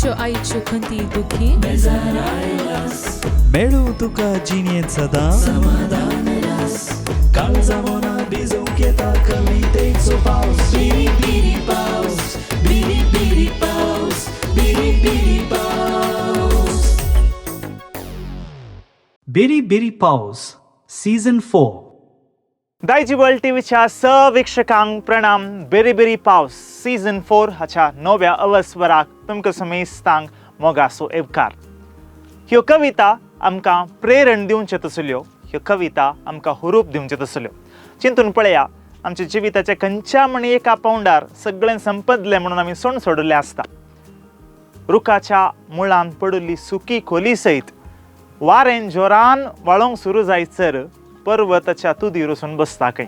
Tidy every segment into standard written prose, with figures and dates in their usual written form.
तुज्यो आईच्यो खंती दुखी मेळूं तुका जिणेंत सदां समाधान काळजा मना भिजोवंक येता कवितेचो पावस बिरी बिरी पावस बिरी बिरी पावस बिरी बिरी पावस बिरी बिरी पावस सीझन 4. दायजी वर्ल्ड टीव्हीच्या स वीक्षकांक प्रणाम. बेरी बेरी पावस सीझन 4 हाच्या नव्या अवस्वराक तुमकां समेस्तांक मोगासो एवकार. ह्यो कविता आमकां प्रेरण दिवच्यो तसल्यो, ह्यो कविता आमकां हुरूप दिवच्यो तसल्यो. चिंतून पळया, आमच्या जिविताच्या खंयच्या म्हण एका पावंडार सगळें संपदलें म्हणून आमी सोण सोडिल्लें आसता. रुखाच्या मुळान पडिल्ली सुकी खोली सयत वारें जोरान व्हाळोंक सुरू जायसर पर्वताच्या तुदीर वचून बसता खंय.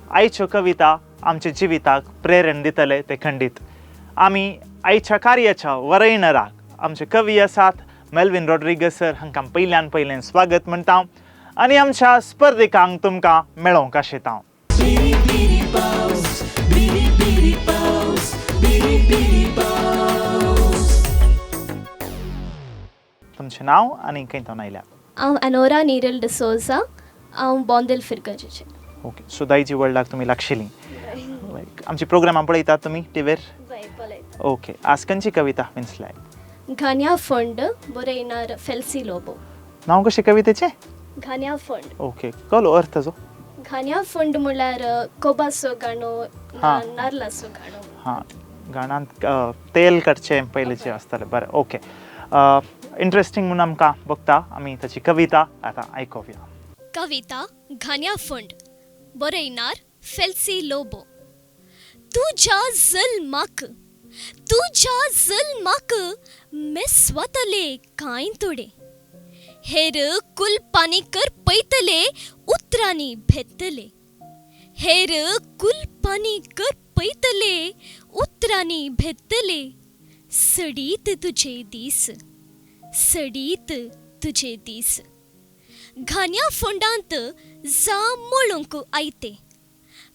आयच्यो कविता आमच्या जिविताक प्रेरण दितले ते खंडीत. आमी आयच्या कार्याच्या वरयणराक आमचे कवी आसात मेल्विन रॉड्रिगस सर हांकां पयल्यान पयलें स्वागत म्हणटा आनी आमच्या स्पर्धिकांक तुमकां मेळोवंक आशेता. बिरी बिरी पावस बिरी बिरी पावस बिरी बिरी पावस. तुमचें नांव आनी खंय थंय आयल्या? हांव अनोरा निरल डिसोजा, हांव बोंदेल फिरगजेचें. ओके, सो दायजी वर्ल्डाक तुमी लागशिल्लीं. लायक आमची प्रोग्रामां पळयतात तुमी टिवीर? ओके, आज खंयची कविता विंचलाय? घान्या फंड, बरयणार फेल्सी लोबो. नांव कशें कवितेचें? घान्या फंड. ओके, कलो अर्थ ताजो? घान्या फंड म्हणल्यार कोबाचो गाणो, हा. नारलाचो गाणो. हां, गाणांत तेल काडचें पयलींचें आसतालें. बरें, ओके, इंट्रस्टींग म्हणून आमकां बघता. आमी ताची कविता आतां आयकुया. कविता घान्या फंड, बरयणार फेल्सी लोबो. तुज्या जल्माक, तुज्या जल्माक मेस्वातले कांय तोडे, हेर कुलपानी करपयतले उतरांनी भेतले, हेर कुलपानी करपयतले उतरांनी भेतले, सडीत तुजे दीस, सडीत तुजे दीस. घान्या फोंडांत जा मळूंक आयते,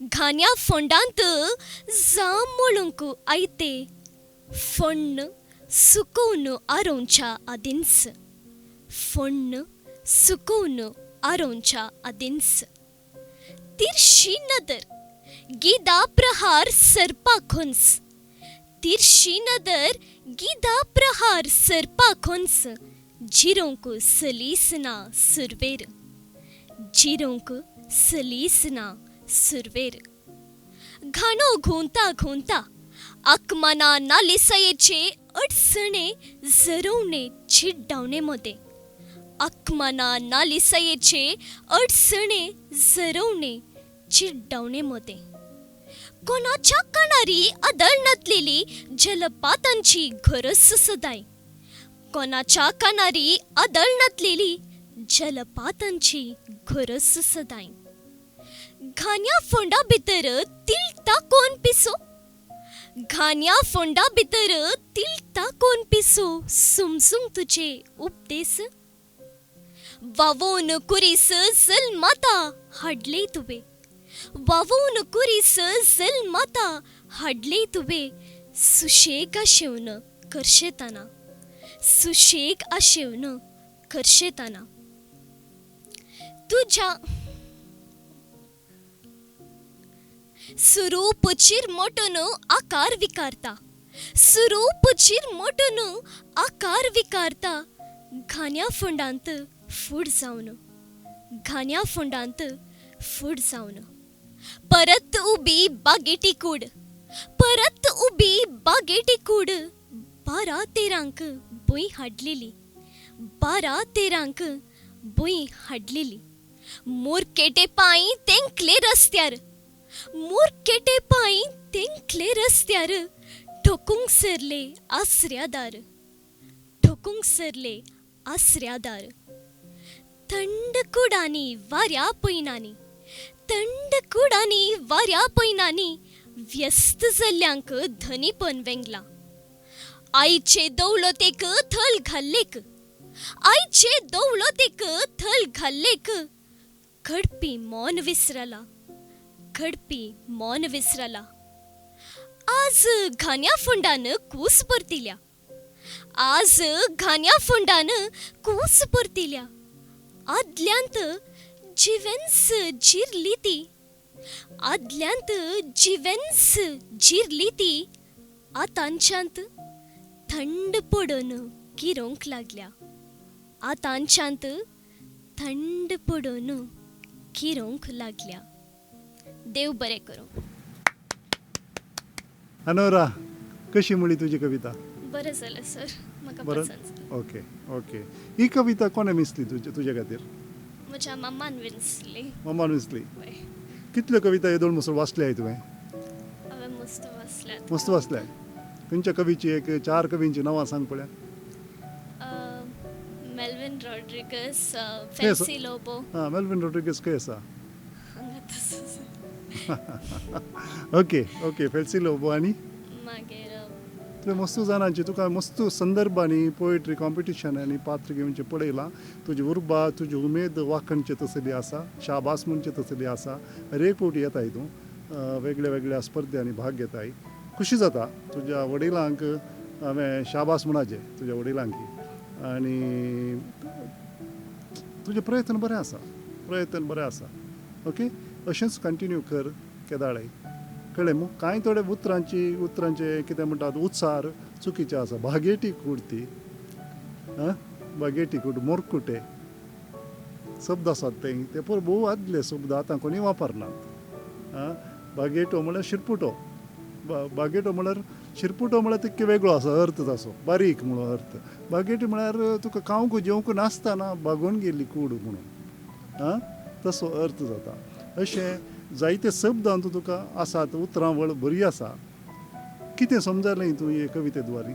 घान्या फोंडांत जा मळूंक आयते, फोण्ण सुकोवन आरोवच्या आदींच, फोण्ण सुकोवन आरोवच्या आदींच. तिरशी नदर गिदा प्रहार सरपा खोंस, तिरशी नदर गिदा प्रहार सरपा खोंस, जिरोवंक सलीस ना सुरवेर, जिरोवंक सलीस ना सुरवेर. घाणो घुंवता घुंवता आकमाना नालिसायेचे अडचणे झरोवणे चिड्डावणे मदें, आकमाना नालिसायेचे अडचणे झरोवणे चिड्डावणे मदें. कोणाच्या कानारी आदळनातलेली जलपातांची गरज सदांय, कोणाच्या कानारी आदळनातलेली जलपातांची गरज सदांय. घान्या फोंडा भितर तिलता कोण पिसो, घान्या फोंडा भितर तिलता कोण पिसो, समजूंक तुजे उपदेस. वावोवन कुरीस जल्माता हाडले तुवें, वावोवन कुरीस जल्माता हाडले तुवें, सुशेग आशेवन करशेताना, सुशेग आशेवन करशेताना. तुज्या सुरूप चिरमोटून आकार विकारता, सुरूप चिरमोटून आकार विकारता, घान्या फोंडांत फूड जावन, घान्या फोंडांत फूड जावन. परत उबी बागेटी कूड, परत उबी बागेटी कूड, 12 तेरांक भूंय हाडलेली, 12 तेरांक भूंय हाडलेली. मोरकेटे पांय तेंकले रस्त्यार, मोरकेटे पांय तेंकले रस्त्यार, ठोकूंक सरले आसऱ्यादार, ठोकूंक सरले आसऱ्यादार. थंड कुडांनी वाऱ्या पयनांनी, थंड कुडांनी वाऱ्या पयनांनी, व्यस्त जाल्ल्यांक धनीपण वेंगलां. आयचे दौलतेक थल घाल्लेक, आयचे दौलतेक थल घाल्लेक, घडपी मौन विसरला, घडपी मौन विसरला. आज घान्या फोंडान कूस परतिल्या, आज घान्या फोंडान कूस परतिल्या, आदल्यांत जिवेन्स जिरली ती, आदल्यांत जिवेन्स जिरली ती आतांच्यांत थंड पडून किरोंक लागल्या, आतांच्यांत थंड पडून किरोंक लागल्या. देव बरें करूं. अनोरा, कशी म्हळी तुजी कविता? बरें जालें सर, म्हाका बरें. पसंत जालें. ओके ओके, ही कविता कोणें विंचली तुजे खातीर? म्हज्या मामान विंचली. मम्मान विंचली. वय. कितल्यो कविता येदोळ म्हणसर वाचल्याय तुवें? हांवें मस्त वाचल्यात. मस्त वाचल्याय. खंयच्या कवीची एक चार कवींची नांवां सांग पळया. मेल्विन रॉड्रिगस, खंय आसा? फेल्सी लोबो. आं, मेल्विन रॉड्रिगस खंय आसा? हांगा तसो. ओके ओके, फेल्सी लोबो आनी मागीर तुवें मस्त जाणांची तुका मस्त संदर्भांनी पोएट्री कॉम्पिटिशनांनी पात्र घेवचें पळयलां. तुजी उर्बा, तुजी उमेद वाखणचे तसली आसा, शाबास म्हणचे तसली आसा. हर एक फावटी येताय तूं, वेगळ्या वेगळ्या स्पर्ध्यांनी भाग घेताय, खुशी जाता. तुज्या वडिलांक हांवें शाबास म्हणाचें, तुज्या वडिलांकी. आनी तुजें प्रयत्न बरें आसा, प्रयत्न बरें आसा. ओके, अशेंच कंटिन्यू कर केदाळय, कळ्ळें मू? कांय थोडे उतरांचे कितें म्हणटात उच्चार चुकीचे आसा. बागेटी कूड ती, आं, बागेटी कूड, मोरकुटे शब्द आसात ते, ते पयर भोव आदले शब्द, आतां कोणीय वापरनात. आं, बागेटो म्हळ्यार शिरपुटो, बागेटो म्हळ्यार शिरपुटो म्हळ्यार तितके वेगळो आसा अर्थ ताचो, बारीक म्हणून अर्थ. बागेटी म्हळ्यार तुका खावंक जेवंक नासतना बागोवन गेल्ली कूड म्हणून, आं, तसो अर्थ जाता. अशें जायते शब्द हातूंत तुका आसात, उतरावळ बरी आसा. कितें समजलें तूं हे कविते द्वारी?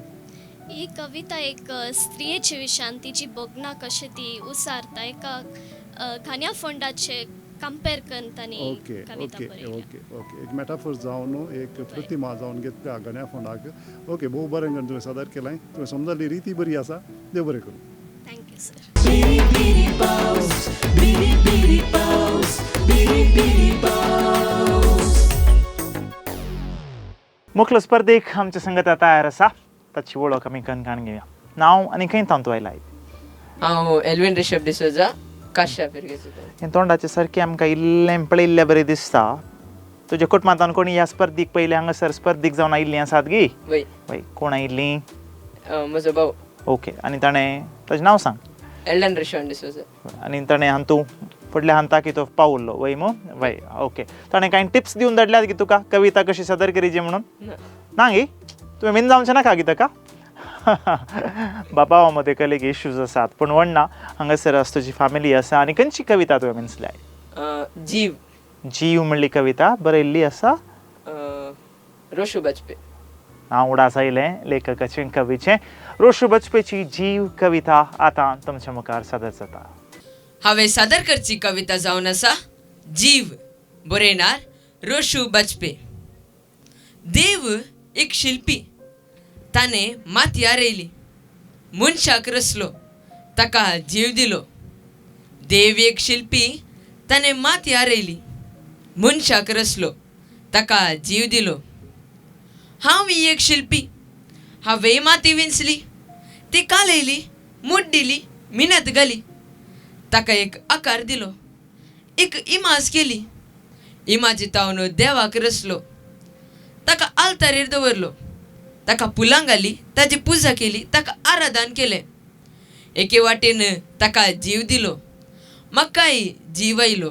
ही कविता एक स्त्रियेचे विशयान, तिची भोगणां कशें ती उसारता, एका घान्या फोंडाचे कंपेर करून तांणी ओके कविता ओके बरयल्या. ओके ओके, एक मेटाफोर जावन, एक प्रतिमा जावन घेतल्या घाण्या फोंडाक. ओके, भोव बरें करून तुवें सादर केलें, तुवें समजली रिती बरी आसा. देव बरें करूं. Thank you sir. बिरी बिरी पावस, बिरी बिरी पावस, बिरी बिरी पावस. मुखलो स्पर्धेक आमच्या संगता तयार आसा, ताची वळख आमी कणकाण घेवया. नांव आनी खंय तांतू आयला? हांव एल्विन ऋषभ डिसोजा, काश्या फिरगेचो. हें तोंडाचें सारकें आमकां इल्लें पळयल्ल्या बरें दिसता. तुज्या कुटुंबांतल्यान कोणी ह्या स्पर्धीक पयलीं हांगासर स्पर्धीक जावन आयिल्लीं आसात गी? वय. वय, कोण आयिल्लीं? म्हजो भाव. ओके, आनी ताणें, ताजें नांव सांग. एल्डन ऋषभ डिसोजा. आनी ताणें हांतू फुडल्या हांताक तो पावल्लो वय मू? वय, ओके. ताणें कांय टिप्स दिवन धाडल्यात गी तुका कविता कशी सादर करीची म्हणून? ना. ना गी? तुवें मीन जावचें नाका गी ताका? बाबा मदें कलेक इश्यूज आसात, पूण व्हडना. हांगासर आसा तुजी फॅमिली आसा. आनी खंयची कविता तुवें मिन्सल्या? जीव. जीव म्हणली कविता बरयल्ली आसा रोशू बाजपे. हांव उडास आयलें लेखकाचें कवीचें. रोशू बजपेची जीव कविता आतां तुमच्या मुखार सादर जाता. हांवें सादर करची कविता जावन आसा जीव, बरयणार रोशू बाजपे. देव एक शिल्पी, ताणें माती आरयली, मनशाक रचलो, ताका जीव दिलो. देव एक शिल्पी, ताणें माती आरयली, मनशाक रचलो, ताका जीव दिलो. हांव एक शिल्पी, हांवें माती विंचली, ती कालयली, मूठ दिली, मिनत घाली, ताका एक आकार दिलो, एक इमाज केली. इमाजी तावन देवाक रचलो, ताका आल्तारेर दवरलो, ताका फुलां घाली, ताजी पुजा केली, ताका आराधन केलें. एके वाटेन ताका जीव दिलो, म्हाकाय जीव आयलो.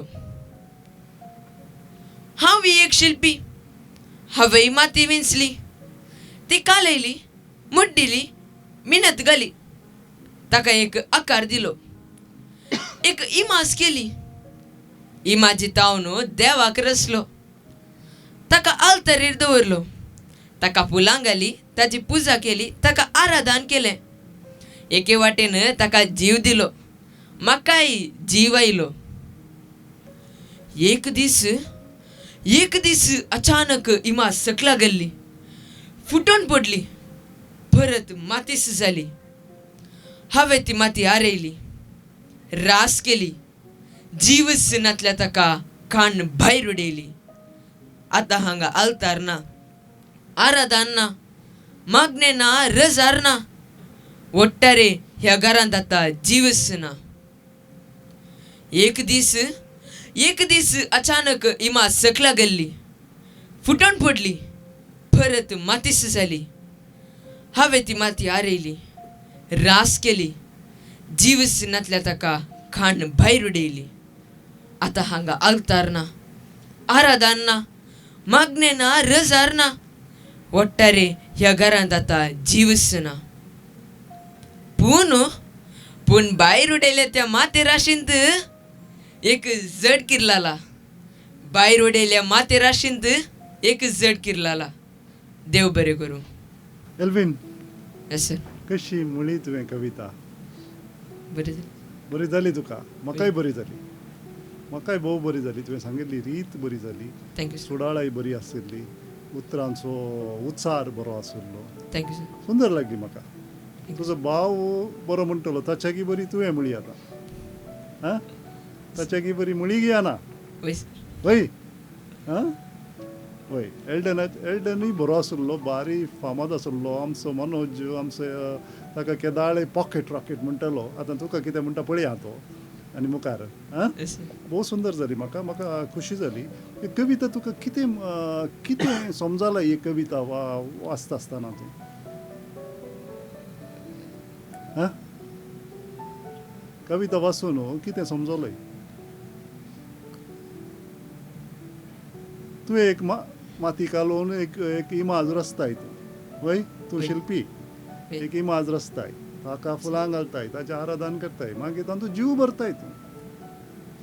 हांव एक शिल्पी, हांवें माती विंचली, ती कालयली, मूठ दिली, मिनत घाली, ताका एक आकार दिलो, एक इमाज केली. इमाजी तावन देवाक रचलो, ताका आल्तारेर दवरलो, ताका फुलां घाली, ताजी पुजा केली, ताका आराधन केलें. एके वाटेन ताका जीव दिलो, म्हाकाय जीव आयलो. एक दीस, एक दीस अचानक इमाज सकला गेल्ली, फुटून पडली, परत मातीस जाली. हांवें ती माती आरयली, रास केली, जीवच नातल्या ताका कान भायर उडयली. आतां हांगा आल्तार ना, आराधन ना, मागणें ना, रजार ना. ಒಟ್ಟಾರೆ ह्या घरांत आतां जीवच ना. एक दीस, एक दीस अचानक इमा सकला गेल्ली, फुटून पडली, परत मातीस जाली. हांवें ती माती आरयली, रास केली, जीवच नातल्या ताका खाण भायर उडयली. आतां हांगा आल्तार ना, आराधान ना, मागणें ना, रजार ना. ಒಟ್ಟಾರೆ ह्या घरांत आतां जीवच ना. पूण पूण भायर उडयल्या त्या माते राशींत एक जड किर्लाला. भायर उडयल्या माते राशींत एक जड किर्लाला. देव बरें करूं. एल्विन, येस सर. कशी म्हळी तुवें कविता? बरें जालें. बरी जाली तुका? म्हाकाय बरी जाली, म्हाकाय भोव बरी जाली. तुवें सांगिल्ली रीत बरी जाली, thank you sir. सुडाळाय बरी आशिल्ली, उतरांचो उच्चार बरो आशिल्लो, thank you sir. सुंदर लागली म्हाका. तुजो भाव बरो म्हणटलो ताच्याकी बरी तुवें म्हळी आतां. आं, ताच्याकी बरी म्हळी गी ना? वय सर. वय, आं वय. एल्डन, एल्डनूय बरो आशिल्लो, बारी फामाद आशिल्लो. आमचो मनोज, आमचो ताका केदाळे पॉकेट रॉकेट म्हणटलो. आतां तुका कितें म्हणटा पळया तो आनी मुखार. आं, येस सर. भोव सुंदर जाली म्हाका, म्हाका खुशी जाली. ही कविता तुका कितें कितें समजाला ही कविता वा वाचता आसतना तूं? आं, कविता वाचून कितें समजलय तुवें? एक माती कालोवन एक एक इमाज रचताय तूं, वय? तूं वय. शिल्पी. वय. एक इमाज रचताय, ताका फुलां घालताय, ताचें आराधन करताय, मागीर तातूंत जीव भरताय तूं.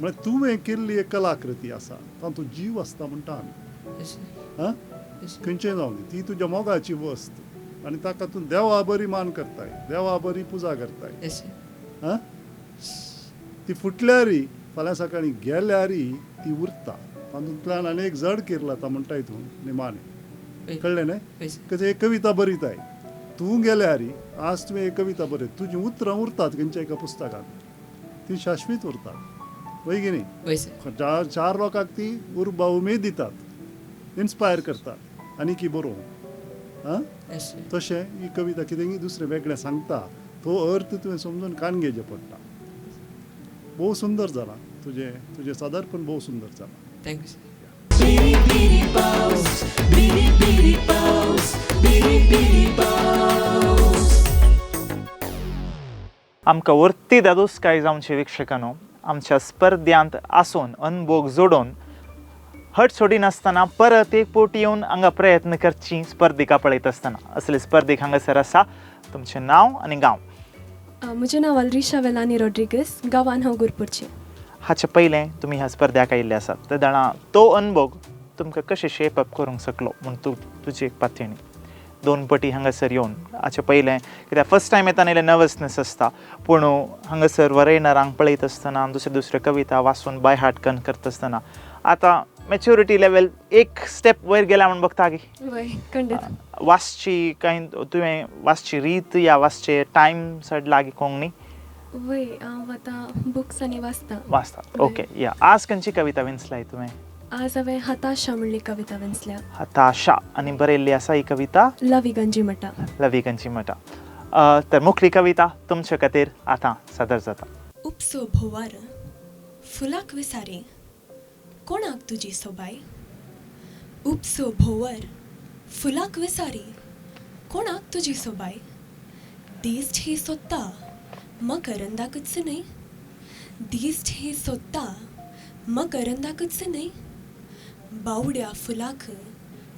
म्हळ्यार तुवें केल्ली एक कलाकृती आसा, तातूंत जीव आसता म्हणटा आमी. येस सर. आं, येस सर. खंयचें जावं दी, ती तुज्या मोगाची वस्त आनी ताका तूं देवा बरी मान करताय, देवा बरी पुजा करताय. Yes sir. आं, ती फुटल्यारी फाल्यां सकाळीं गेल्यारी ती उरता. तातूंतल्यान आनी एक जड किरलाता म्हणटाय तूं निमाणें. वय. कळ्ळें न्हय? वय सर. कशें एक कविता बरयताय तूं गेल्यारी, आज तुवें एक कविता बरय, तुजीं उतरां उरतात खंयच्या एका पुस्तकांत, ती शाश्वीत उरतात, वय की न्ही? वय सर. चार चार लोकांक ती उर्बा उमेद दितात, इन्स्पायर करतात आनी की बरोवंक. आं, येस सर. तशें ही कविता कितेंय दुसरें वेगळें सांगता, तो अर्थ तुवें समजून कान घेवचें पडटा. भोव सुंदर जालां तुजें, तुजें सादारपण भोव सुंदर जालां. Thank you sir. Biri biri paus, biri biri paus, biri biri paus. आमकां वर्ती दादोसकाय जावचे वीक्षकांनो, आमच्या स्पर्ध्यांत आसून अनभोग जोडून हट सोडिनासतना परत एक पोट येवन हांगा प्रयत्न करची स्पर्धिका पळयत आसतना. असले स्पर्धीक हांगासर आसा. तुमचें नांव आनी गांव? म्हजें नांव अल्रिशा वेलानी रॉड्रिगस, गांवान हांव गुरपूरचें. हाचे पयलें तुमी ह्या स्पर्ध्याक आयिल्ले आसात, ते जाणा तो अनभोग तुमकां कशें शेप अप करूंक शकलो म्हूण तूं तुजी एक पातयणी दोन पटी हांगासर येवन. हाचे पयलें कित्याक फर्स्ट टायम येतना इल्लें नर्वसनेस आसता, पूण हांगासर वरयणारांक पळयत आसतना, दुसरे दुसऱ्यो कविता वाचून बाय हार्ट कन करता आसतना आतां मॅच्युरिटी लेवल एक स्टेप वयर गेल्या म्हूण बघता की? वय, खंडीत. वाचची कांय तुवें वाचची रीत या वाचचे टायम चड लागीं कोंक न्ही? वय, हांव आतां बुक्स आनी वाचता. वाचता? वय. ओके, या आज खंयची कविता विंचलाय तुवें? आज हांवें हताशा म्हणली कविता विंचल्या. हताशा, आनी बरयल्ली आसा ही कविता? लवी गंजी मटा. लवी गंजी मटा. तर मुखली कविता तुमचे खातीर आतां सादर जाता. उपसो भोवार फुलाक विसारी कोणाक तुजी सोबाय. उपसो भोवर फुलाक विसारी कोणाक तुजी सोबाय. दिश्ट ही सोदता मकरंदाकच न्हय. दिश्ट ही सोदता मकरंदाकच न्हय. बावड्या फुलाक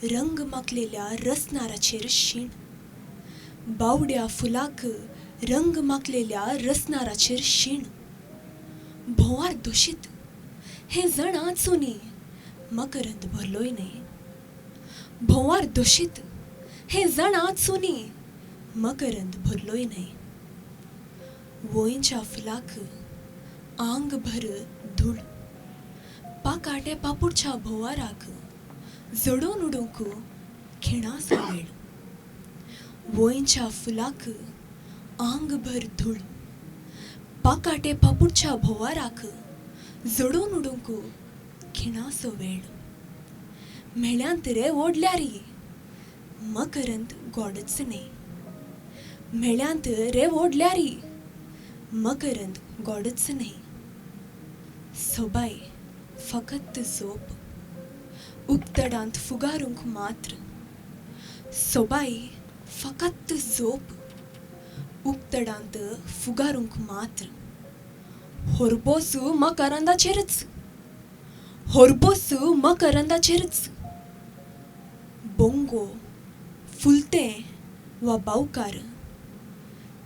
रंग माखलेल्या रसनाराचेर शीण. बावड्या फुलाक रंग माखलेल्या रसनाराचेर शीण. भोंवार दोशीत हें जणां चुनी मकरंद भरलोय न्हय. भोंवार दोशीत हें जणां चुनी मकरंद भरलोय न्हय. वोंयच्या फुलाक आंग भर धूळ. पाकाटे पापुडच्या भोंवाराक जडोवन उडोवंक खिणाचो वेळ. वोंयच्या फुलाक आंग भर धूळ. पाकाटे पापुडच्या भोंवाराक जडोवन उडोवंक खिणाचो वेळ. मेळ्यांत रे ओडल्यारी मकरंद गोडच न्हय. मेळ्यांत रेंव ओडल्यारी मकरंद गोडच न्हय. सोबाय फकत झोप उक्तडांत फुगारूंक मात्र. सोबाय फकत झोप उक्तडांत फुगारूंक मात्र. होरपोस मकरंदाचेरच, होरपोस मकरंदाचेरच. बोंगो फुलतें वा बावकार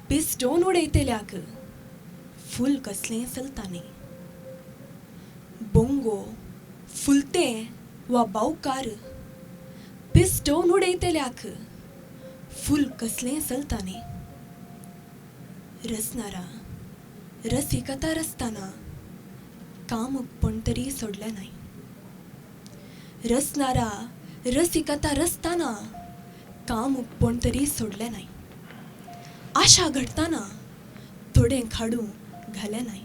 पिस्टोन उडयतल्याक फूल कसलें चलता न्ही. बोंगो फुलतें वा बावकार पिस्टोन उडयतल्याक फूल कसलें चलता न्ही. रसनारा रसिकता रसतना कामूकपण तरी सोडलें नाय. रसनारा रसिकता रसतना कामूकपण तरी सोडलें नाय. आशा घडटना थोडें खाडूं घालें नाय.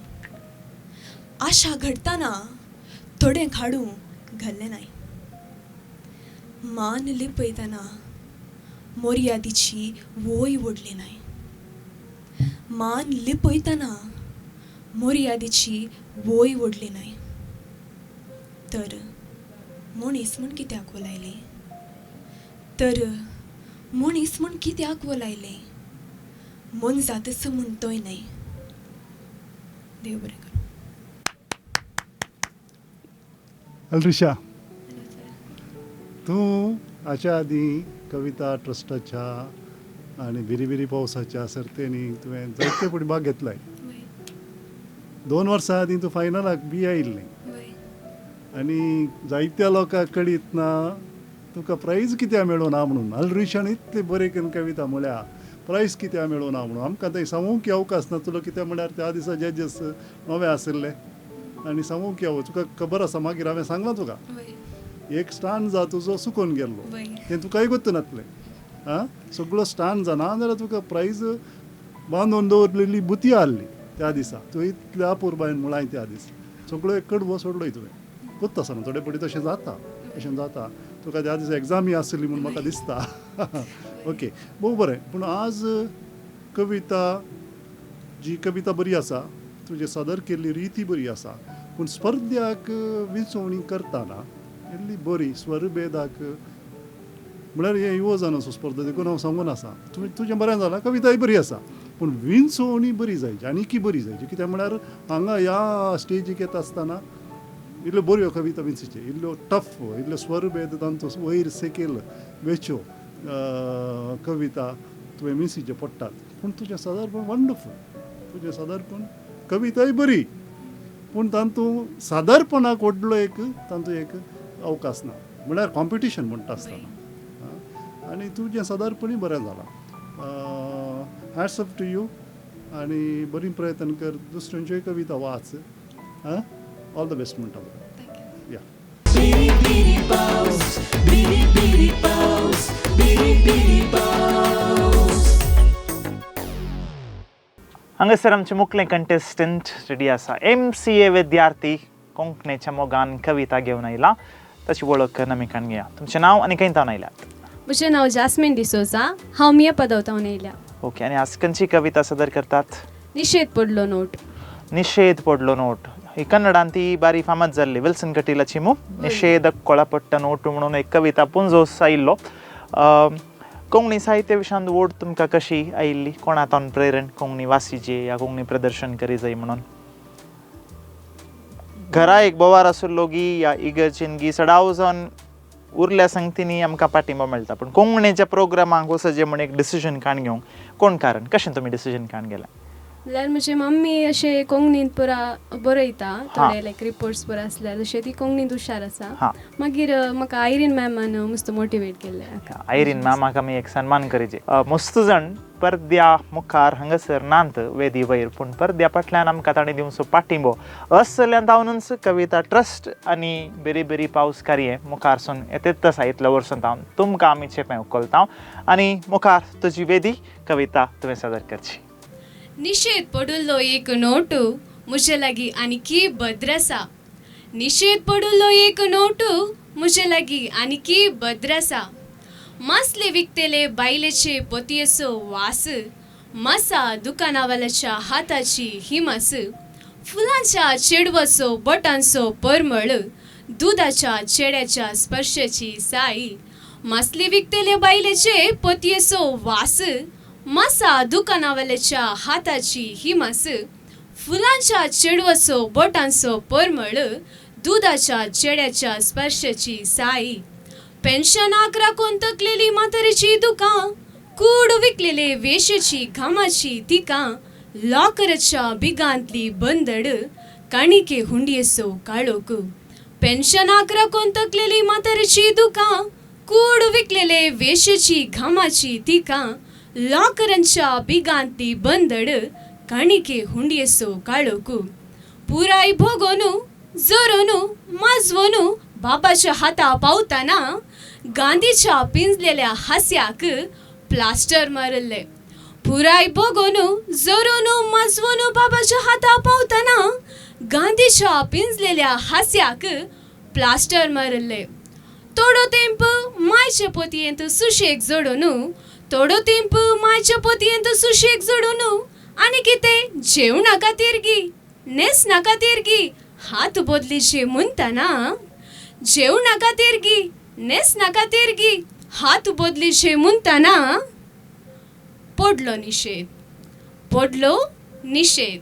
आशा घडटना थोडें खाडूं घालें नाय. मान लिपयतना मोर्यादीची वोय ओडली नाय. मान लिपयतना मोर्यादीची वोय ओडली नाय. तर मनीस म्हूण कित्याक वोलायलें? तर मनीस म्हूण कित्याक वोलायलें? मोनजातच म्हणटोय न्हय. देव बरें करूं. अल्रिशा, तूं हाच्या आदीं कविता ट्रस्टाच्या आनी बिरी बिरी पावसाच्या सर्तेनी तुवें जायते फावटी भाग घेतलाय. 2 वर्सां आदीं तूं फायनलाक बी आयिल्लें आनी जायत्या लोकांक कळीत ना तुका प्रायज कित्याक मेळूं ना म्हणून. अल्रिशान इतले बरे करून कविता म्हळ्या प्रायज कित्याक मेळूं ना म्हणून आमकां थंय सांगूंक अवकाश नासलो. कित्याक म्हळ्यार त्या दिसा जजेस नवे आशिल्ले आनी सांगूंक याव तुका खबर आसा. मागीर हांवें सांगलां तुका एक स्टांड जा तुजो सुकोवन गेल्लो तें तुकाय गोत्त नासलें. आं, सगळो स्टांड जा ना जाल्यार तुका प्रायज बांदून दवरलेली बुती आहली त्या दिसा. तूं इतल्या अपुरबायेन म्हळाय त्या दीस सगळो एक कडवो सोडलोय तुवें. गोत्त आसा न्हू, थोडे फावटी तशें जाता, तशें जाता. तुका त्या दिसा एग्जामी आसली म्हूण म्हाका दिसता. ओके, भोव बरें. पूण आज कविता जी कविता बरी आसा, तुजें सादर केल्ली रिती बरी आसा, पूण स्पर्ध्याक विंचोवणी करतना इल्ली बरी स्वरभेदाक म्हळ्यार हें युवजन असो स्पर्धा देखून हांव सांगून आसा. तुवें तुजें बरें जालां, कविताय बरी आसा, पूण विंचोवणी बरी जायची आनीकी बरी जायची. कित्याक म्हळ्यार हांगा ह्या स्टेजीक येता आसतना इल्ल्यो बऱ्यो कविता विंचच्यो, इल्ल्यो टफ, इल्ल्यो स्वरभेद तांचो वयर सकयल वेच्यो कविता तुवें विंचच्यो पडटात. पूण तुजें सादारणपण वंडरफूल, तुजें सादारणपण कविताय बरी, पूण तातूंत सादारणपणाक व्हडलो एक तातूंत एक अवकाश ना, म्हळ्यार कॉम्पिटिशन म्हणटा आसतना. आनी तुजें सादारणपणी बरें जालां. हॅट्स ऑफ टू you आनी बरी प्रयत्न कर, दुसऱ्यांच्योय कविता वाच. ऑल the best म्हणटा तुका. या. बिरी बिरी पावस, बिरी बिरी पावस, बिरी बिरी पावस. हांगासर आमचे मुखले कंटेस्टंट रेडी आसा. MCA विद्यार्थी कोंकणीच्या मोगान कविता घेवन आयला. ताची वळख आमी काडून घेया. तुमचें नांव आनी खंय तावन आयल्यात? म्हजें नांव जास्मीन डिसोजा, हांव मिया पदवतावन येयल्या. ओके, आनी आज खंयची कविता सादर करतात? निशेध पडलो नोट. निशेध पडलो नोट ही कन्नडान ती बारी फामाद जाल्ली विल्सन कटीलाची मू निशेध कोळापट्ट नोट म्हणून एक कविता पुंजोस आयिल्लो. कोंकणी साहित्य विशयांत ओड तुमकां कशी आयिल्ली? कोणातावन प्रेरण कोंकणी वासीचे या कोंकणी प्रदर्शन करी जाय म्हणून? घरा एक बोवार आशिल्लो गी या इगर्जीन गी सडाव जावन उरल्या संगतींनी आमकां पाठिंबो मेळटा, पूण कोंकणीच्या प्रोग्रामाक वचचें म्हूण एक डिसिजन काडून घेवंक कोण कारण? कशें तुमी डिसिजन काडून गेलें? म्हणल्यार म्हजी मम्मी अशें कोंकणींत पुरा बरयता, थोडे लायक रिपोर्ट्स पुरा आसल्यार तशें ती कोंकणींत हुशार आसा. मागीर म्हाका आयरीन मॅमान मस्त मोटिवेट केल्लें. आयरीन मॅमाक आमी एक सन्मान करीचे. मस्त जाण परद्या मुखार हांगासर नात वेदी वयर, पूण परद्या फाटल्यान आमकां ताणें दिवचो पाठिंबो असल्यान तावनूच कविता ट्रस्ट आनी बेरी बेरी पावस कार्य मुखार सून येतेच आसा. इतल्या वर्सां तावन तुमकां आमी चेपें उखलता आनी मुखार तुजी वेदी कविता तुवें सादर करची. निशेध पडुल्लो एक नोटू म्हजे लागीं आनीकी भद्र आसा. निशेध पडुल्लो एक नोटू म्हजे लागीं आनीकी भद्र आसा. मासले विकतेले बायलेचे पोतयेचो वास मासा दुकानावाल्याच्या हाताची हिमास, फुलांच्या चेडवाचो बोटांचो परमळ, दुदाच्या चेड्याच्या स्पर्शाची साई, मासली विकतेले बायलेचे पोतयेचो वास, मासा दुकानावाल्याच्या हाताची हिमास, फुलांच्या चेडवाचो बोटांचो परमळ, दुदाच्या चेड्याच्या स्पर्शाची साई, पेन्शनाक राखून तकलेली म्हातारेची दुकां, कूड विकलेले वेशेची घामाची तिकां, लॉकराच्या बिगांतली बंदड, काणिके हुंडयेचो काळोख, पेन्शनाक राखून तकलेली म्हातारेची दुकां, कूड विकलेले वेशेची घामाची तिकां, लॉकरांच्या बिगांतली बंदड, काणिके हुंडयेचो काळोख, पुराय भोगोनू जोरोनू माजवोनू बाबाच्या हाता पावताना गांधीच्या पिंजलेल्या हास्याक प्लास्टर मारल्ले, पुराय भोगोनू जोरोनू माजवोनू बाबाच्या हाता पावताना गांधीच्या पिंजलेल्या हास्याक प्लास्टर मारल्ले, थोडो तेंप मायचे पोतयेंत सुशेग जोडोनू, थोडो तेंप मायचे पोतयेंत सुशेग जोडोनू, आनी कितें जेवणा खातीर गी न्हेसणा खातीर गी हात बदलीचे म्हणटाना, जेवणा खातीर गी न्हेसणा खातीर गी हात बदलीचे म्हणटाना, पडलो निशेद, पडलो निशेद.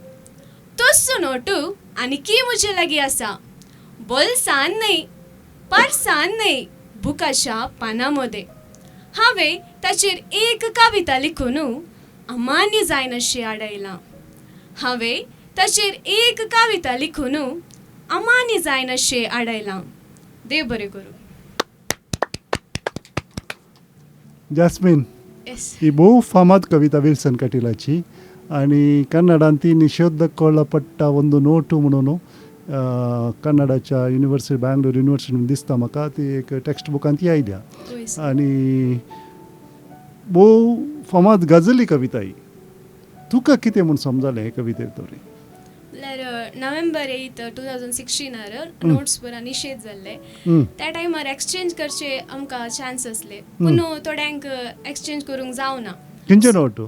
तस्सो नोटू आनी की म्हजे लागीं आसा, बोल्सान न्हय पार्सान न्हय, बुकाच्या पानां मदें हांवें ताचेर एक कविता लिखून अमान्य जायनाशी आडयलां, हांवें ताचेर एक कविता लिखून अमान्य जायनाशें आडयलां. देव बरें करूं. जास्मीन, ही भोव फामाद कविता विल्सन कटिलाची आनी कन्नडान ती निशोध कोळपट्टा ಒಂದು नोटू म्हणून कन्नडाच्या युनिवर्सिटी बँगलोर युनिवर्सिटी दिसता म्हाका ती एक टेक्स्ट बुकान ती आयल्या आनी भोव फामाद गाजली कविता ही. तुका कितें म्हूण समजलें हे कविते तरी? म्हणल्यार नोव्हेंबर 8, 2016 नोट्स पुरा निशेध जाल्ले त्या टायमार एक्सचेंज करचे आमकां चान्स आसले, पूण थोड्यांक एक्सचेंज करूंक जावना. खंयचे नोट?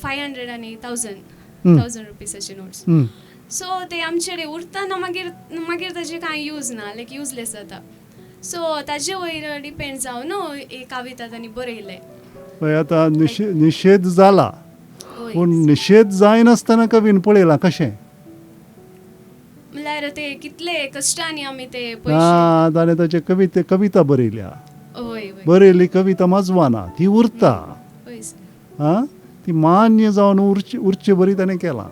500 आनी 1000 रुपीसाचे नोट्स. सो ते आमचे उरतना मागीर मागीर ताजे कांय यूज ना, लायक युजलेस जाता. सो ताजे वयर डिपेंड जावन एक कविता तांणी बरयले. पळय आतां निशेध जाला, पूण निशेध जायनासतना कवीन पळयलां कशें म्हणल्यार ते कितले कश्टांनी आमी ते पयशे ताणें ताचे कविते कविता बरयल्या, बरयली कविता मजवाना ती उरता, आं ती मान्य जावन उरची उरचे बरी ताणें केलां.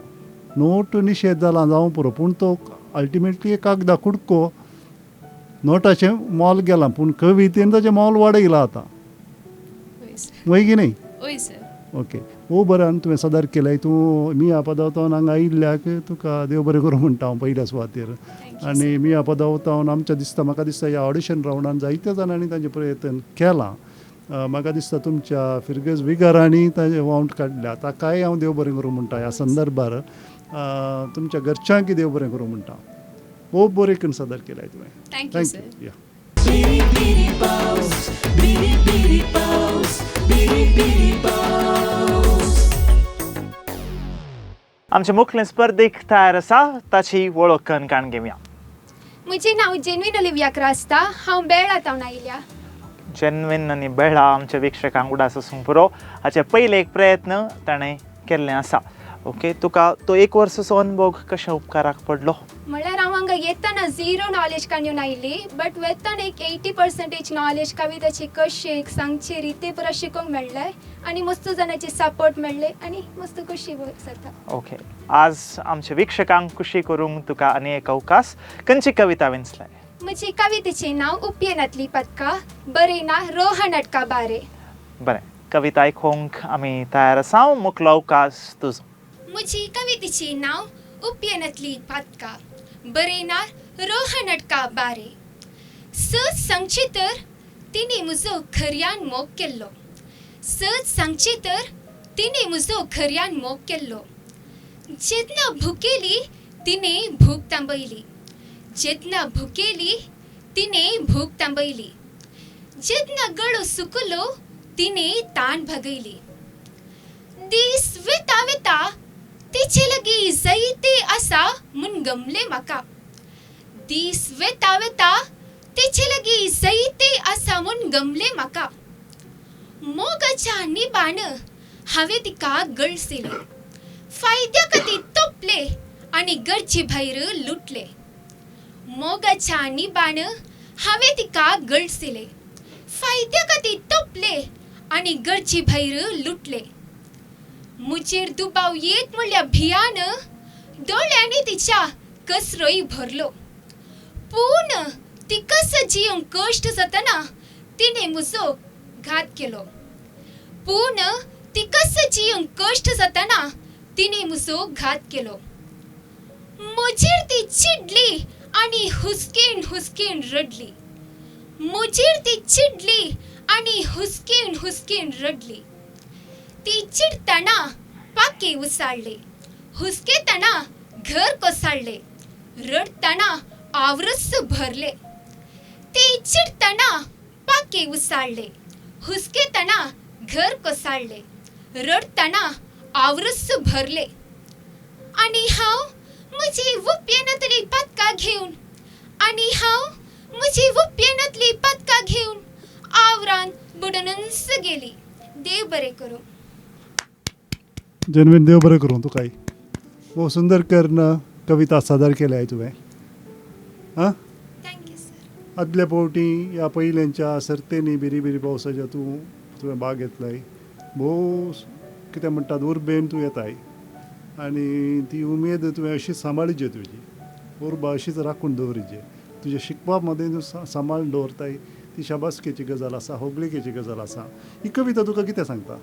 नोट निशेध जाला जावं पुरो, पूण तो अल्टिमेटली एक कागदा कुडको नोटाचें मोल गेलां, पूण कवितेन ताचें मोल वाडयलां आतां, वय की न्ही? ओके, हो बरें आनी तुवें सादर केलें. तूं मिया पदावतावन हांगा आयिल्ल्याक तुका देव बरें करूं म्हणटा हांव पयल्या सुवातेर. आनी मिया पदावतावन आमच्या दिसता म्हाका दिसता ह्या ऑडिशन रावंडान जायत्या जाणांनी तांचें प्रयत्न केलां. म्हाका दिसता तुमच्या फिरगज विगारांनी ताजें वावंट काडल्या, ताकाय हांव देव बरें करूं म्हणटा ह्या संदर्भार. तुमच्या घरच्यांकय देव बरें करूं म्हणटा. खूब बरें करून सादर केलें तुवें. Thank you. आमचे मुखले स्पर्धेक तयार आसा, ताची वळख करून काण घेवया. म्हजें नांव जेनवीन ओलिविया क्रास्ता, हांव बेळा तावन आयल्या. जेनवीन आनी बेळा आमच्या वीक्षकांक उडास आसूंक पुरो. हाचे पयले एक प्रयत्न ताणें केल्लें आसा. ओके, तुका तो एक वर्साचो अनुभव कशें उपकाराक पडलो? म्हणल्यार हांव हांगा येतना झिरो नॉलेज काडून आयली, बट वेतना एक 80% नॉलेज कविताची कशें सांगचे रिते पुरा शिकोंक मेळ्ळें आनी मस्त जाणांचे सपोर्ट मेळ्ळे आनी मस्त खुशी जाता. ओके, आज आमच्या वीक्षकांक खुशी करूंक तुका आनी एक अवकाश. खंयची कविता विंचलाय? म्हजी कवितेचें नांव उपयनातली पदका, बरयना रोहन अटका बारे. बरें, कविता आयकूंक आमी तयार आसा. मुखलो अवकाश तुजो. म्हजी कवितेचें नांव उपयनातली पातका, बरयना रोहन अटका बारे. सच सांगचें तर तिणें म्हजो खऱ्यान मोग केल्लो, सच सांगचें तर तिणें म्हजो खऱ्यान मोग केल्लो. जेन्ना भुकेली तिणें भूक तांबयली, जेन्ना भुकेली तिणें भूक तांबयली. जेन्ना गळो सुकलो तिणें ताण भागयली. दीस वेता वेता तिचे लागीं जायते आसा म्हूण गमलें म्हाका. दीस वेता वेता तिचे लागीं जायते आसा म्हूण गमलें म्हाका. मोगाच्या निबान हांवें तिका गळसिलें, फायद्या खातीर तोपलें आनी गरजे भायर लुटलें. मोगाच्या निबान हांवें तिका गळसिलें, फायद्या खातीर तोपलें आनी गरजे भायर लुटलें. म्हजेर दुबाव येत म्हणल्या भियान दोळ्यांनी तिच्या कचरोय भरलो. पूण तिका जिवंक कश्ट जातना तिणें म्हजो घात केलो. पूण तिका जिवंक कश्ट जातना तिणें म्हजो घात केलो. म्हजेर ती चिडली आनी हुस्केन हुस्केन रडली. म्हजेर ती चिडली आनी हुस्केन हुस्केन रडली. ती चिडटना पाके उसाळ्ळे, हुस्केतना घर कोसळ्ळे, रडटना आवरस भरले. ती चिडटना पाके उसाळ्ळे, हुस्केतना घर कोसळ्ळे, रडटना आवरस भरले. आनी हांव म्हजी वप्यनांतली पदकां घेवन, आनी हांव म्हजी वप्यनांतली पदकां घेवन आवरान बुडूनच गेली. देव बरें करूं. जेनवीन, देव बरें करूं तुकाय. भोव सुंदर करून कविता सादर केल्या तुवें. आं, thank you sir. आदल्या फावटी ह्या पयल्यांच्या सर्तेनी बिरी बिरी पावसाच्या तुवें भाग घेतलाय. भोव कितें म्हणटात उर्बेन तूं येताय आनी ती उमेद तुवें अशीच सांबाळिजे, तुजी उर्बा अशीच राखून दवरिजे. तुजें शिकपा मदें तूं सांबाळून दवरताय, ती शाबासकेची गजाल आसा, होगळिकेची गजाल आसा. ही कविता तुका कितें सांगता?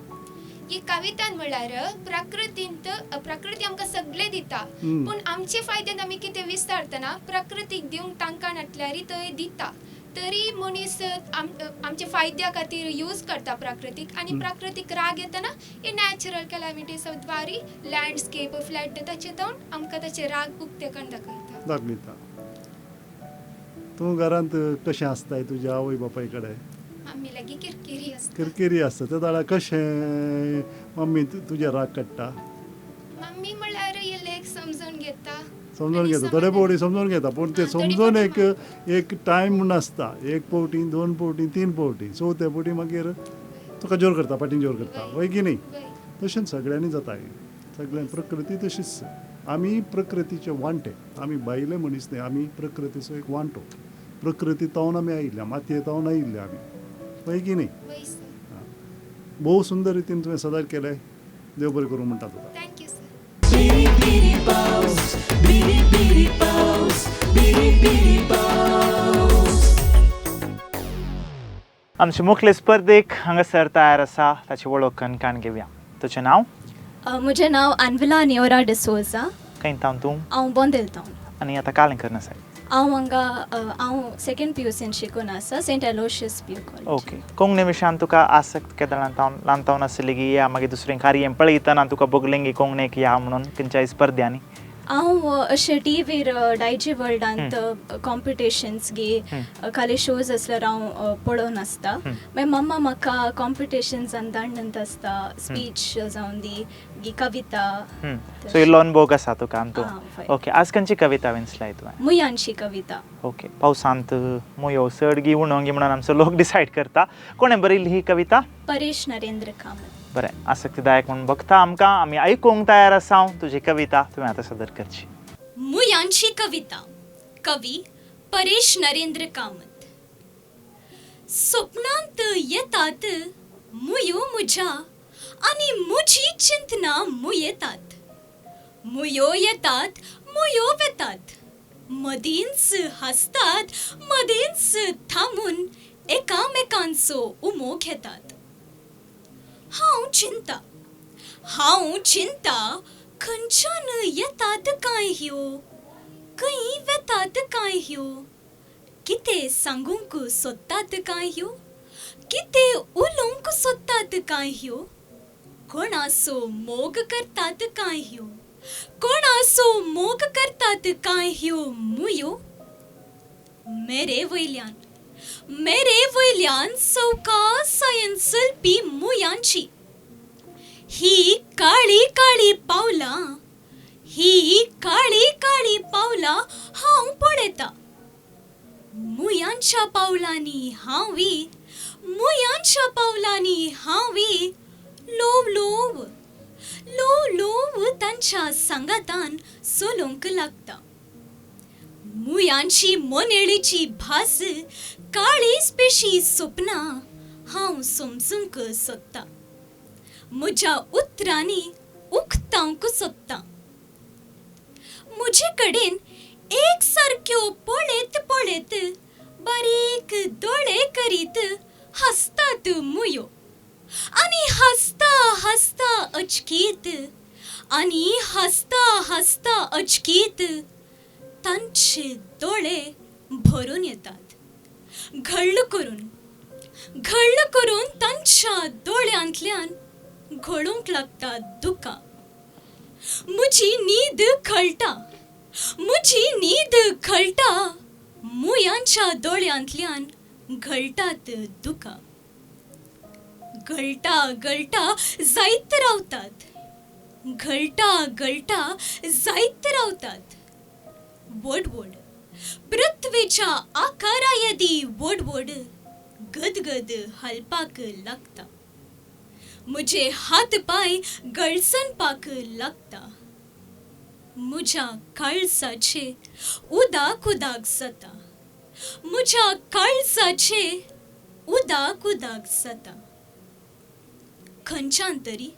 ही कवितान म्हळ्यार प्रकृतींत प्रकृती आमकां सगळें दिता, पूण आमचे फायद्यान आमी कितें विस्तारतना प्रकृतीक दिवंक तांकां नाटल्यार थंय दिता, तरी मनीस आमच्या फायद्या खातीर यूज करता प्राकृतीक आनी प्राकृतीक राग येतना हे नॅचरल कॅलामिटीज द्वारी लँडस्केप फ्लड ताचे जावन आमकां ताचे राग उक्ते करून दाखयता. दाखयता. तूं घरांत कशें आसताय तुज्या आवय बापाय कडेन? मम्मी लागीं किरकिरी आसता. किरकिरी आसता. त्या वेळार कशें मम्मी तुजे राग काडटा? मम्मी म्हळ्यार इल्लें समजून घेता. समजून घेता, थोडे फावटी समजून घेता, पूण ते समजून एक एक टायम म्हूण आसता. एक फावटी, दोन फावटी, तीन फावटी, चवथ्या फावटी मागीर तुका जोर करता, फाटीं जोर करता, वय की न्ही? तशेंच सगळ्यांनी जाता हें, सगळ्यां प्रकृती तशीच. आमी प्रकृतीचे वांटे, आमी भायले मनीस न्ही, आमी प्रकृतीचो एक वांटो. प्रकृती तावन आमी आयिल्ल्या, मातये तावन आयिल्ले आमी, वय की न्ही? भोव सुंदर रितीन तुवें सादर केलें. देव बरें करूं म्हणटा तुका. Thank you sir. बिरी बिरी पावस, बिरी बिरी पावस, बिरी बिरी पावस. आमचे मुखले स्पर्धेक हांगासर तयार आसा, ताची वळख करून घेवया. तुजें नांव? म्हजें नांव आनविला नियोरा डिसोजा. खंय तावन तूं? हांव बोंदेल तावन. आनी आतां कालें करून आसाय? हांव हांगा हांव सेकेंड पी यू सीन शिकून आसा, Saint Aloysius P U college. Okay. Konkani विशयान तुका आसक्त केदळान तावन ल्हान तावन आसली की या मागीर दुसरें कार्य पळयतना तुका बगलें की कोंकणीक या म्हणून खंयच्याय स्पर्ध्यांनी? हांव अशें टीव्हीर डायजी वर्ल्डांत कॉम्पिटिशन्स गी खाली शोज आसल्यार हांव पळोवन आसता. मागीर मम्मा म्हाका कॉम्पिटिशन्सान धाडणत आसता, स्पीच जावन दी गी कविता. सो इल्लो अनुभव आसा तुका तूं. ओके. आज खंयची कविता विंचलाय तुवें? मुयांची कविता. ओके. पावसांत मुयो चड गी उणो गी म्हणून आमचो लोक डिसायड करता. कोणें बरयल्ली ही कविता? परेश नरेंद्र कामत. बरें, आसक्तीदायक म्हूण बघता आमकां, आमी आयकूंक तयार आसा. तुजी कविता तुवें आतां सादर करची. मुयांची कविता, कवी परेश नरेंद्र कामत. स्वप्नांत येतात मुयो म्हज्या आनी म्हजी चिंतना मुयेतात. मुयो येतात मुयो वेतात, मदींच हांसतात मदींच थांबून एकामेकांचो उमो घेतात. हांव चिंता, हांव चिंता खंयच्यान येतात काय ह्यो, खंय वेतात काय ह्यो, कितें सांगूंक सोदतात काय ह्यो, कितें उलोवंक सोदतात काय ह्यो, कोणाचो मोग करतात काय ह्यो, कोणाचो मोग करतात काय ह्यो मुयो. मेरे वयल्यान, मेरे वयल्यान सवकासायेन चलपी मुयांची ही काळी काळी पावलां, ही काळी काळी पावलां हांव पळयतां. मुयांच्या पावलांनी हांवी, मुयांच्या पावलांनी हांवी ल्हव ल्हव ल्हव ल्हव तांच्या सांगातान चलूंक लागता. मुयांची मोनेळीची भास, काळीज पेशी सपनां हांव समजूंक सोदतां, म्हज्या उतरांनी उक्तावंक सोदतां. म्हजे कडेन एक सारक्यो पळयत पळयत बारीक दोळे करीत हांसतात मुयो, आनी हांसता हांसता अचकीत, आनी हांसता हांसता अचकीत तांचे दोळे भरून येतात. घळ्ळ करून घळ्ळ करून तांच्या दोळ्यांतल्यान घोळूंक लागता दुकां. म्हजी न्हीद खळटा, म्हजी न्हीद खळटा, मुयांच्या दोळ्यांतल्यान घळटात दुकां. गळटा गळटा जायत रावतात, गळटा गळटा जायत रावतात. व्हड व्हड पृथ्वेच्या आकारा येदी व्हड व्हड गदगद हालपाक लागता. म्हजे हात पांय गळसणपाक लागता. म्हज्या काळजाचे उदाक उदाक जाता, म्हज्या काळजाचे उदाक उदाक जाता. खंयच्यान तरी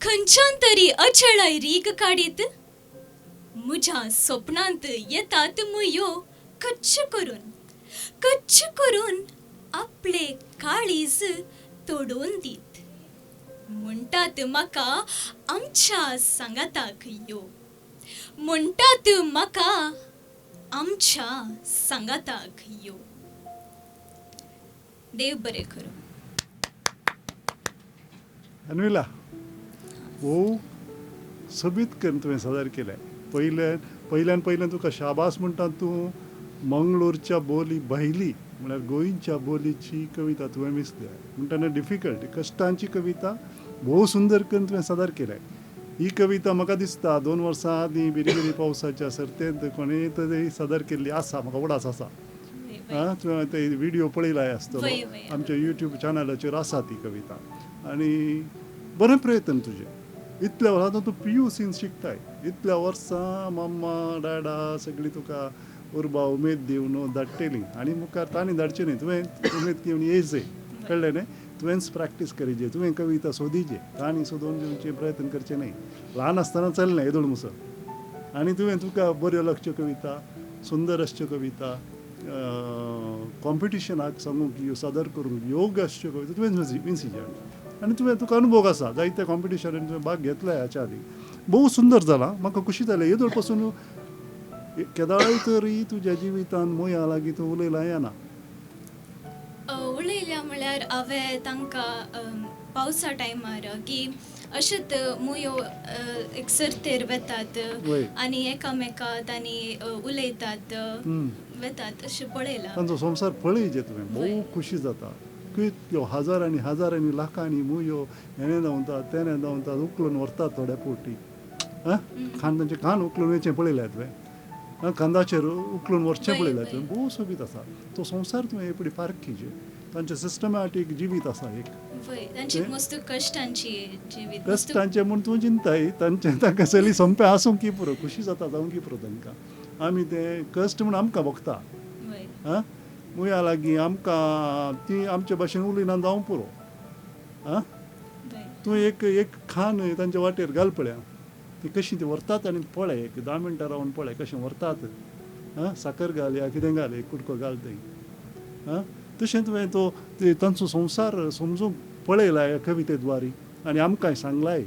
खंयच्यान तरी अचळय रीग काडीत म्हज्या सपनांत येतात मुयो कच्च करून कच्च करून आपले काळीज तोडून दीत. म्हणटात म्हाका आमच्या सांगाताक यो, म्हणटात म्हाका आमच्या सांगाताक यो. देव बरें करूं. अन्विला, भोव सोबीत करून तुवें सादर केलें. पयल्यान पयल्यान पयल्यान तुका शाबास म्हणटा. तूं मंगळूरच्या बोली भायली म्हळ्यार गोंयच्या बोलीची कविता तुवें विसल्या म्हणटना डिफिकल्ट कश्टांची कविता भोव सुंदर करून तुवें सादर केल्या. ही कविता म्हाका दिसता 2 वर्सां आदीं बिरी बिरी पावसाच्या सर्तेंत कोणें तरी सादर केल्ली आसा, म्हाका उडास आसा. आं, तुवें ते व्हिडियो पळयलाय आसतलो, आमच्या यूट्यूब चॅनलाचेर आसा ती कविता. आनी बरें प्रयत्न तुजें. इतल्या वर्सां तूं PUCन शिकताय, इतल्या वर्सां मम्मा डाडा सगळीं तुका उर्बा उमेद दिवन धाडटेली आनी मुखार तांणी धाडचें न्ही, तुवें उमेद घेवन येयचे, कळ्ळें न्ही? तुवेंच प्रॅक्टीस करीजे, तुवें कविता सोदीचे, तांणी सोदून दिवचे प्रयत्न करचे न्ही. ल्हान आसतना चल्लें येदोळ मुसळ आनी तुवें तुका बऱ्यो लागच्यो कविता, सुंदर आसच्यो कविता, कॉम्पिटिशनाक सांगूंक सादर करूंक योग्य आसच्यो कविता तुवें विंचीचे आनी तुवें तुका अनुभव आसा, जायत्या कॉम्पिटिशनान तुवें भाग घेतला हाच्या आदीं. भोव सुंदर जालां, म्हाका खुशी जालें. येदोळ पासून केदाळय तरी तुज्या जिवितान मोया लागीं तूं उलयलां येना? उलयल्या म्हळ्यार हांवें तांकां पावसा टायमार की अशेंच मुयो एक सर्तेर वेतात आनी एकामेका तांणी उलयतात वेतात अशें पळयलां. तांचो संवसार पळयजे तुवें, भोव खुशी जाता. कितल्यो हजारांनी हजारांनी लाखांनी मुयो हेणें धांवतात तेणें धांवतात, उखलून व्हरतात थोड्या फावटी. आं, खान तांचें खान उखलून वयचें पळयलें तुवें, खांदाचेर उखलून व्हरचें पळयलें तुवें. भोव सोबीत आसा तो संवसार. तुवें एपडी पारखीचे तांचें सिस्टमॅटीक जिवीत आसा एक, कश्टांचें म्हूण तूं चिंताय तांचें, तांकां सगळीं सोंपें आसूंक की पुरो, खुशी जाता जावंक की पुरो तांकां. आमी तें कश्ट म्हूण आमकां भोगता. आं, मुया लागीं आमकां ती आमचे भाशेन उलयना जावं पुरो. आं, तूं एक एक खान तांच्या वाटेर घाल पळया, ती कशी ती व्हरतात आनी पळय एक 10 मिनटां रावन पळय कशें व्हरतात. आं, साकर घाल या कितें घाल, एक कुडको घाल थंय. आं, तशें तुवें तो तांचो संवसार समजूंक पळयला ह्या कविते द्वारी आनी आमकांय सांगलाय.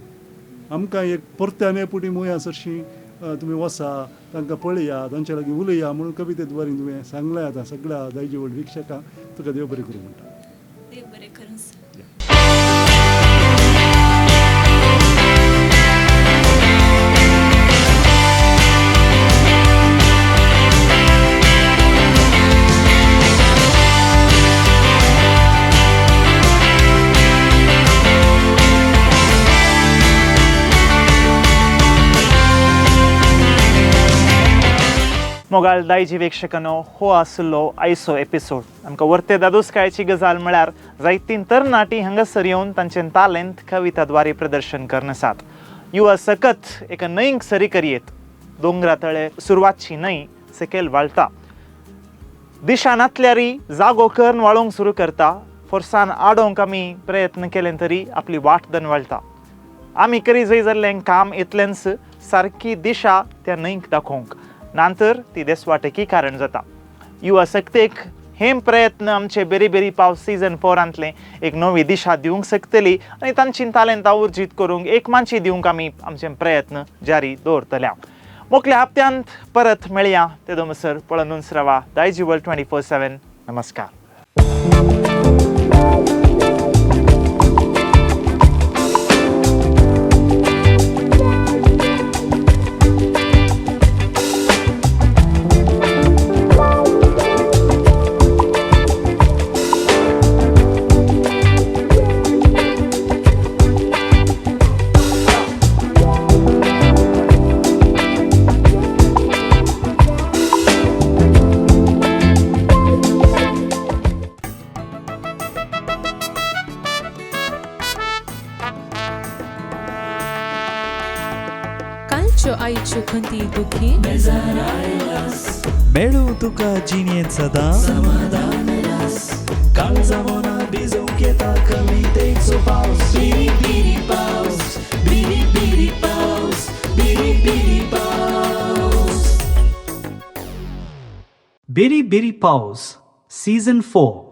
आमकां एक परत्यान पुटी मुया सरशीं तुमी वसा, तांकां पळया, तांच्या लागीं उलया म्हणून कविते द्वारी तुवें सांगलाय. आतां सगळ्या दायजी वर्ल्ड वीक्षकांक तुका देव बरें करूं म्हणटा. देव बरें करूं. मोगाळ दायजी वेक्षकांनो, हो आसलो आयचो एपिसोड. आमकां वर्ते दादोसकायची गजाल म्हळ्यार जायतीं तरणाटीं हांगासर येवन तांचें तालेंत कविता द्वारे प्रदर्शन करून आसात. युवा सकत एका न्हंयक सरी करयेत, दोंगरा तळे सुरवातची न्हंय सकयल वाळटा, दिशा नातल्यारी जागो करून वाळोवंक सुरू करता. फोर्सान आडोवंक आमी प्रयत्न केले तरी आपली वाट दनवळटा. आमी करी जंय जाल्लें काम इतलेंच सारकी दिशा त्या न्हंयक दाखोवंक, नातर ती देसवाटेकी कारण जाता. युवा शक्तेक हे प्रयत्न आमचे बेरी बेरी पावस सीजन 4 एक नवी दिशा दिवंक शकतली आनी तांची तालेंतां उर्जीत करूंक एक मांची दिवंक आमी आमचे प्रयत्न जारी दवरतल्या. मोकल्या हप्त्यांत परत मेळया, ते दोमसर पळोवनूच रावा दायजी वर्ल्ड 24/7. नमस्कार. आईच्यो खंती दुखी मेळूं तुका जिणेंत सदां समाधान रास, काळजा मना भिजोवंक येता कवितेचो पावस. बिरी बिरी पावस, बिरी बिरी पावस, बिरी बिरी पावस. बिरी बिरी पावस सीजन 4.